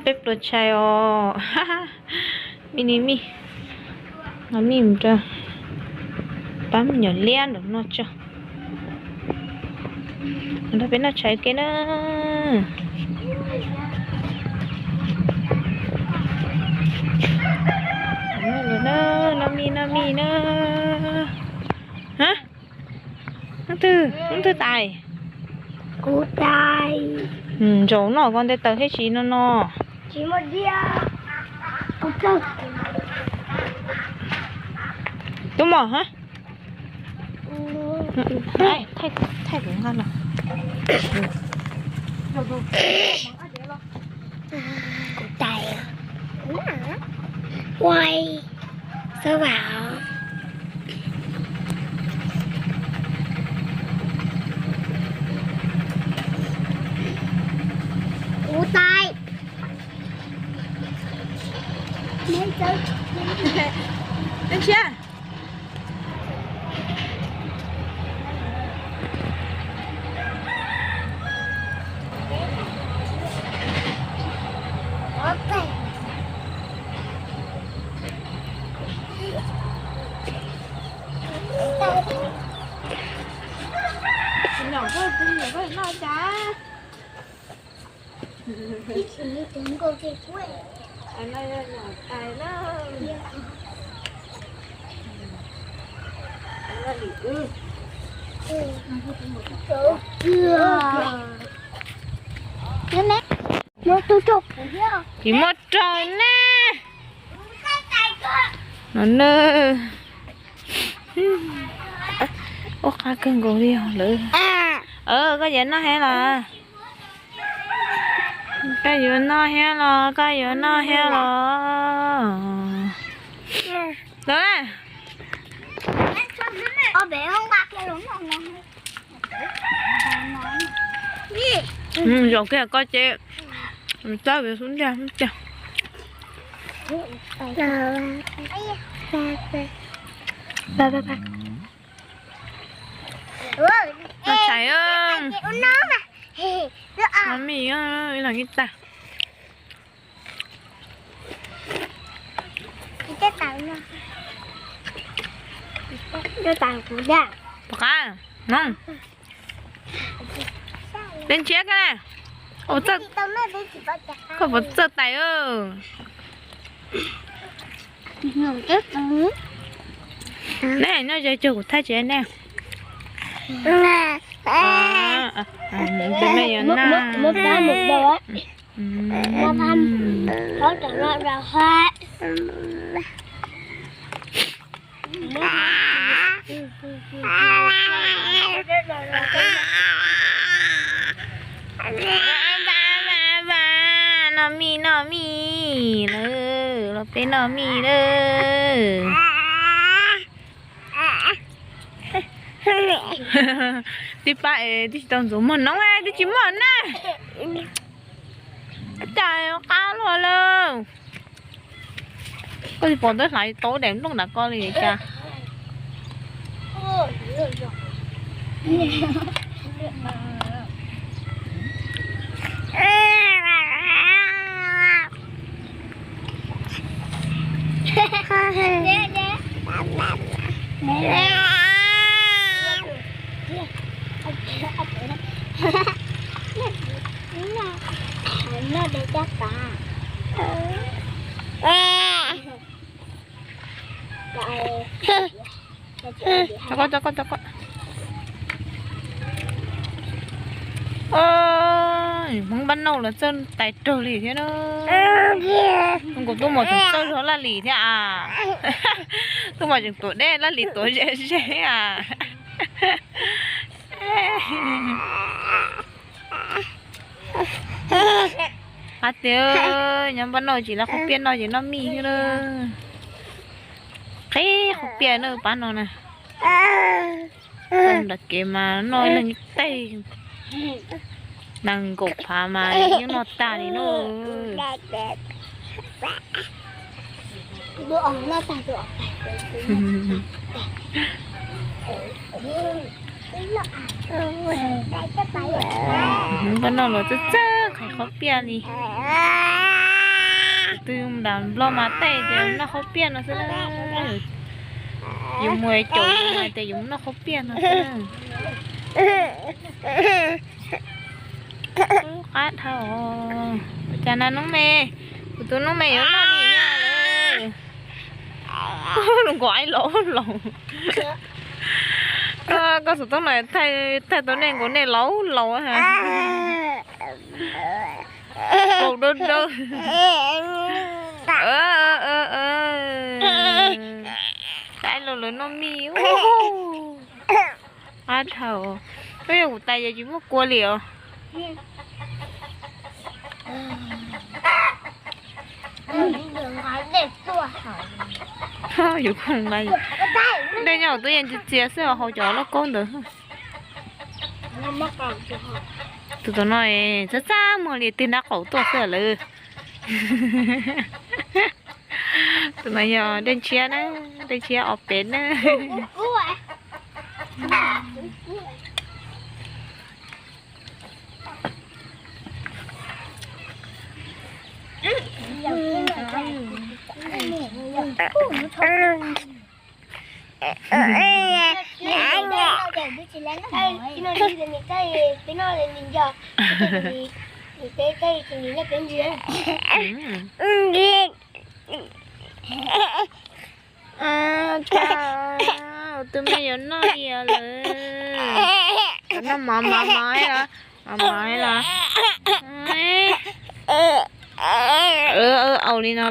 Peb pluas tshais os. Mij ni mij, no mij mus rau pab me nyuam liab nraum no tso. Nrog peb noj tshais ua ke na. Noj mij noj mij na. Leej twg, leej twg tais? Kuv tais. Zaum noj ko nte taws thiab tsis no no. Tsis muaj diab. Tub mom ha. Thaij kuv nqa los. Kuv tais. Ua, xav vam. Kuv tais. Neb tshiab. Tsis muaj rau ne. No na. Ua qab kawg nkaus li os lawm. Koj yuav noj thiab los? Koj yuav noj thiab los? Koj yuav noj thiab los? Los na. Zaum kiag koj ces txawb xub ntiag xub ntiag. Noj tshais. Mami, los ib tag. Pom qab no. Leej tshiab koj na. Koj puas txawj tais? Neb nyob ze cuag kuv thaij tsis nej. Peb me yuav noj. Noj mij noj mij lawm, los peb noj mij lawm. Tib pab es twb tsis tau ntxuav muag noob, twb tsis muaj na. Cas qab luaj lawm. Koj tsis pom twb hlais tau daim nplooj nram ko li cas. Rau koj, rau koj, rau koj. Hmoob Npab Nauj los txawj tais raug li thiab na. Nkaus tub mos tseem txawj zog laj lim thiab as. Tub mos tseem tuav deb laj lim tuav ze ze as. Qab tiag, nyob Npab Nauj tsis lawv qhov piaj noj ces noj mij thiab lawm. Qhib qhov piaj na pab no na. Nram kev mas noj ib leeg ib teg, nees nkaum phav mas yeej noj tag li na. Npab Nauj los txawj txawj qhov Qhaub piaj li. Tus twg nram Nplog mas tej tias noj qhaub piaj no xwb na. Yus mus caum yus mas tias yus noj qhaub piaj no xwb. Qab dhau. Ua cas na noob me, kuv tus noob me yuav noj li lawm. Nkaus aib laus laus. Koj xov tooj no thaij tau nej nkaus nej laus laus ha. Dawb dawb. Aib laus lawv noj mij. Qab dhau. Twb yog kuv tais yog tsis muaj kua li os. Yus koog na, dej nyob hauv tub yees txias txias xwb, haus cov lauj kaub ntawd. Tus tom no txaj txaj muag li tig nraub qaum tuaj xwb lawm. Tus no yog dej ntshiab na, dej ntshiab ob peb na. Tus me yuav noj li lawm. Noj mov mov mov los, mov mov los. Au li no